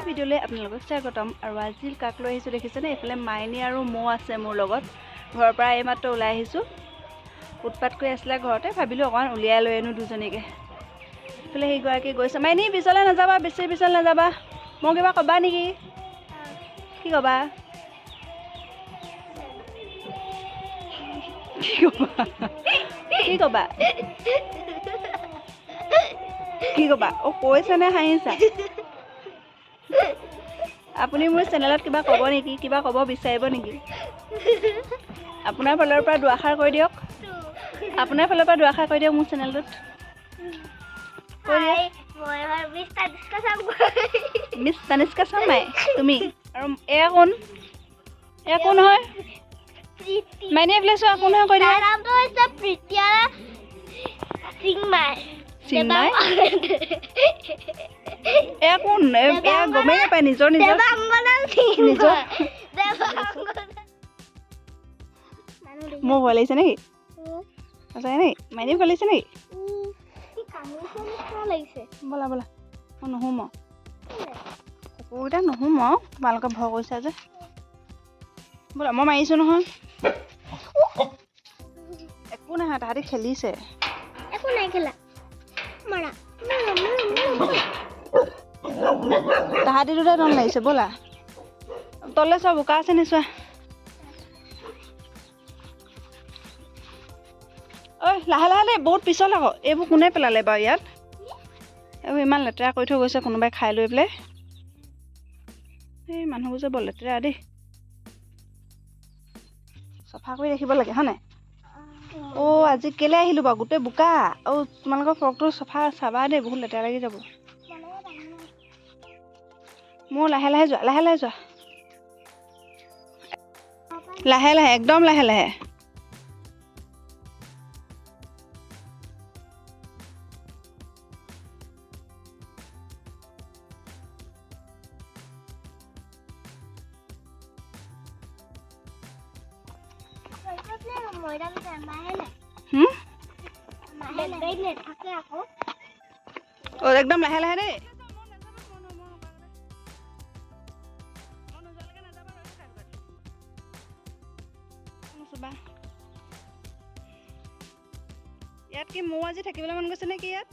ভিডিঅ'লৈ আপোনালোকক স্বাগতম। আৰু আজি কাক লৈ আহিছোঁ দেখিছেনে? এইফালে মাইনী আৰু মৌ আছে মোৰ লগত। ঘৰৰ পৰা এইমাত্ৰ ওলাই আহিছোঁ। উৎপাত কৰি আছিলে ঘৰতে, ভাবিলোঁ অকণমান উলিয়াই লৈ আনো দুজনীকে। এইফালে সেইগৰাকী গৈছে। মাইনী, পিছলৈ নাযাবা, বেছি পিছলৈ নাযাবা। মই কিবা ক'বা নেকি? কি ক'বা, কি ক'বা, কি ক'বা, কি ক'বা? অ', কৈছেনে হাঁহিছা? আপুনি মোৰ চেনেলত কিবা ক'ব নেকি? কিবা ক'ব বিচাৰিব নেকি? আপোনাৰ ফালৰ পৰা দুআষাৰ কৈ দিয়ক। আপোনাৰ ফালৰ পৰা দুআষাৰ কৈ দিয়ক মোৰ চেনেলটোত, কৈ দিয়ক। মই হয় মিছ তানিষ্কা শৰ্মা। মিছ তানিষ্কা শৰ্মাই তুমি। আৰু এয়া কোন? এয়া কোন হয়? প্ৰীতি। মাইনী, এইফালে চোৱা, কোন হয় কৈ দিয়া। তাৰ নামটো হৈছে প্ৰীতিয়া সিংমাই। চিন্ময়। এয়া কোন? এয়া গমেই নাপায় নিজৰ নিজৰ দেৱাংগনা। নিজৰ। দেৱাংগনা। মোৰ ভয় লাগিছে নেকি? সঁচাকৈ নেকি? মাইনী, ভয় লাগিছে নেকি? লাগিছে। ব'লা ব'লা, মই নুশুম আৰু কুকুৰকেইটা, নুশুম আৰু। তোমালোকে ভয় কৰিছা যে। ব'লা, মই মাৰিছোঁ নহয়, একো নহয়, তাহাঁতি খেলিছে। একো নাই খেলা। মাৰা মাৰা মাৰা মাৰা। তাহাঁতি দুটা দম লাগিছে। ব'লা, তলে চোৱা, বোকা আছে নি চোৱা। ঐ, লাহে লাহে দেই, বহুত পিছল আকৌ। এইবোৰ কোনে পেলালে বাৰু ইয়াত? এইবোৰ ইমান লেতেৰা কৰি থৈ গৈছে কোনোবাই খাই লৈ পেলাই। এই মানুহবোৰ যে বৰ লেতেৰা দেই। চফা কৰি ৰাখিব লাগে, হয় নাই? অ', আজি কেলৈ আহিলোঁ বাৰু? গোটেই বোকা। অ' তোমালোকৰ ফ্ৰকটো চফা চাবা দেই, বহুত লেতেৰা লাগি যাব। মোৰ লাহে লাহে যোৱা, লাহে লাহে যোৱা, লাহে লাহে, একদম লাহে লাহে। মৈদাম মাহে নাই। হুম? মাহে নাই, নাথাকে আকৌ। অ', একদম লাহে লাহে দেই। নুচুবা। ইয়াত কি মোৰ আজি থাকিবলৈ মন গৈছে নেকি ইয়াত?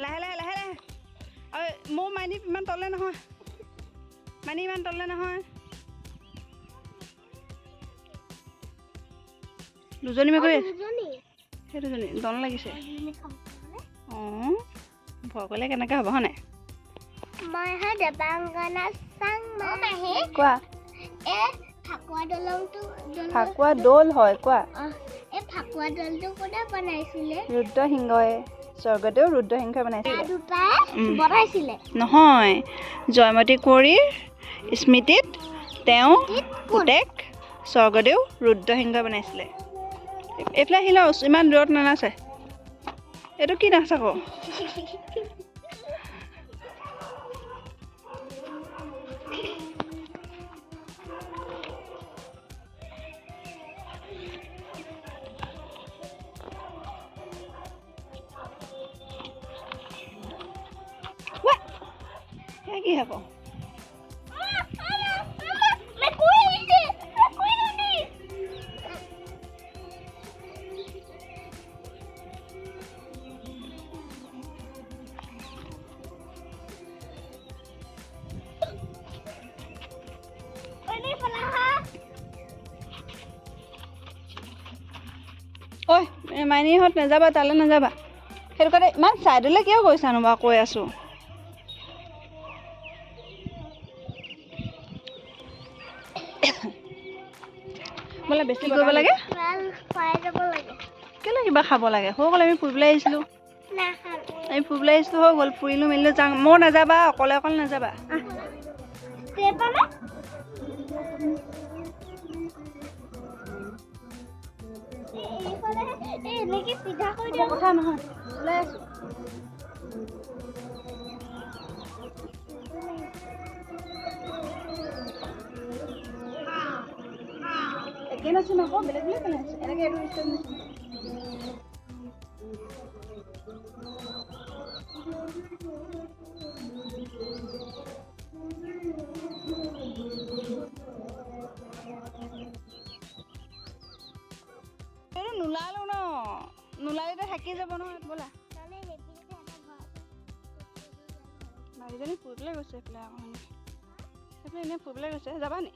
লাহে লাহে, লাহে লাহে। আৰু মোৰ মাইনী, ইমান তলে নহয়। মাইনী, ইমান তলে নহয়। দুজনী মেকুৰী। দুজনী। সেই দুজনী দন লাগিছে। দুজনী খাব। অঁ, ভয় কৰিলে কেনেকৈ হ'ব, হয় নাই? মই হয় দেৱাংগনা চাংমা। মাহী। কোৱা। এই ফাকুৱা দলংটো ফাকুৱা দৌল হয়, কোৱা। এই ফাকুৱা দলটো কোনে বনাইছিলে? ৰুদ্ৰসিংহই, স্বৰ্গদেউ ৰুদ্ৰসিংহই বনাইছিলে। দুটাই বনাইছিলে। নহয়, জয়মতী কুঁৱৰীৰ স্মৃতিত তেওঁ পুতেক স্বৰ্গদেউ ৰুদ্ৰসিংহই বনাইছিলে। এইফালে আহিলে, ইমান দূৰত নানাচে। এইটো কি নাচ আকৌ? ৱা! সেয়া কি আকৌ? মেকুৰী আহিছে, মেকুৰীজনী। এনেই পেলা হা। ঐ মাইনীহঁত, নাযাবা তালৈ, নাযাবা। সেইটো কাৰণে ইমান ছাইডলৈ কিয় গৈছানো বাৰু? কৈ আছোঁ। বোলে বেছি কৰিব লাগে। ভাল খুৱাই যাব লাগে। কেলৈ কিবা খাব লাগে? হৈ গ'ল, আমি ফুৰিবলৈ আহিছিলোঁ। নাখাম। আমি ফুৰিবলৈ আহিছিলোঁ, হৈ গ'ল, ফুৰিলোঁ মেলিলোঁ, যাওঁ। মই নাযাবা, অকলে অকলে নাযাবা, আহ। পানে। এনেকে চিধা কৰি হ'ব। দিয়ক। কথা নহয়, ওলাই আছোঁ। একে নাচোন আকৌ, বেলেগ বেলেগ নাচোঁ। এনেকৈ এইটো ষ্টেপ নাচোঁ। নোলালো ন, নোলালে থাকি যাব নহয়। ব'লা। নহ'লে সেইপিনে এটা ঘৰ আছে। মাইকীজনী ফুৰিবলৈ গৈছে এইফালে আকৌ। মানে সেইফালে এনেই ফুৰিবলৈ গৈছে। যাবা নি?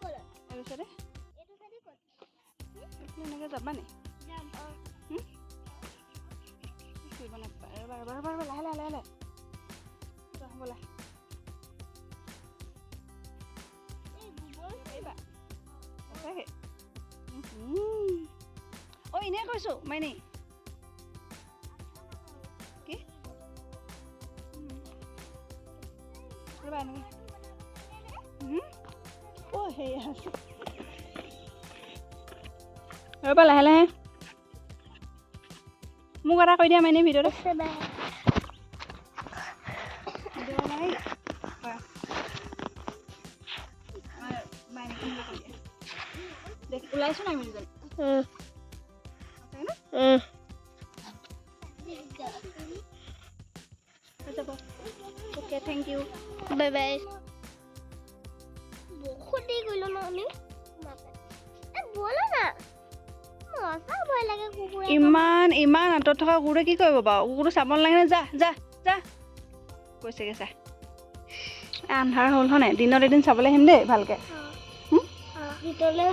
ক'লৈ? এইটো চাইডে। এইটো চাইডে ক'ত? এইফালে এনেকৈ যাবা নি? যাম অঁ। ফুৰিব নাপায়। ৰ'বা, ৰ'বা, ৰ'বা, ৰ'বা, লাহে লাহে, লাহে লাহে যোৱা, ব'লা। এই গোবৰ। পাৰিবা সঁচাকৈ? অ' এনেই কৈছোঁ মাইনী। কি? ৰ'বা, এনেকৈ। অ' সেয়া আছে। ৰ'বা, লাহে লাহে। মোক এটা কৈ দিয়া মাইনী ভিডিঅ'টো। বাই। ভিডিঅ' নাই কৰা। আমাৰ মাইনীক মোলৈ কৈ দিয়া। দেখ, ওলাইছোঁ নাই মিনিজনী? সঁচাকৈ ন? হৈ যাব। Okay, thank U. Bye bye. বহুত দেৰি কৰিলো ন আমি। এ ব'লা না, সঁচা ভয় লাগে কুকুৰে। ইমান ইমান আঁতৰত থকা কুকুৰটোৱে কি কৰিব বাৰু? কুকুৰটো চাব নালাগে নে? যা, যা, যা কৈছেগৈ। চা, আন্ধাৰ হ'ল হয় নাই? দিনত এদিন চাবলৈ আহিম দেই ভালকৈ। ভিতৰলৈ।